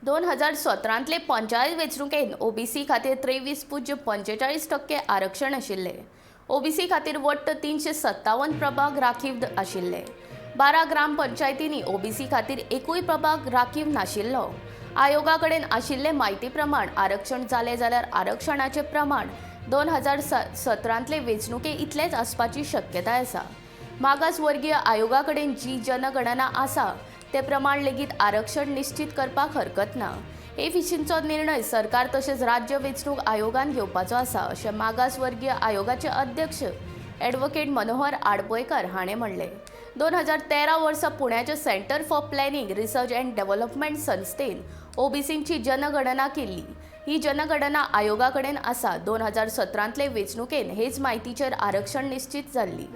2017तले पंचायत वेंचणुकेंत ओबीसी खातीर 23.45% आरक्षण आशिल्लें. ओबीसी खातीर वट्ट 357 प्रभाग राखीव आशिल्ले. 12 ग्रामपंचायतींनी ओबीसी खातीर एकूय प्रभाग राखीव नाशिल्लो. आयोगा कडेन आशिल्ले म्हायती प्रमाण आरक्षण जालें जाल्यार आरक्षणाचें प्रमाण 2017तले वेंचणुके इतलेंच आसपाची शक्यताय आसा. मागासवर्गीय आयोगा कडेन जी जनगणना आसा ते प्रमाण लेगीत आरक्षण निश्चीत करपाक हरकत ना. हे विशींचो निर्णय सरकार तशेंच राज्य वेंचणूक आयोगान घेवपाचो आसा, अशें मागासवर्गीय आयोगाचे अध्यक्ष ॲडव्होकेट मनोहर आडपयकर हाणें म्हणलें. 2013 वर्सा पुण्याच्या Centre for Planning, Research and Development संस्थेन ओबीसींची जनगणना केल्ली. ही जनगणना आयोगा कडेन आसा. 2017तले वेंचणुकेन हेच म्हायतीचेर आरक्षण निश्चीत जाल्ली.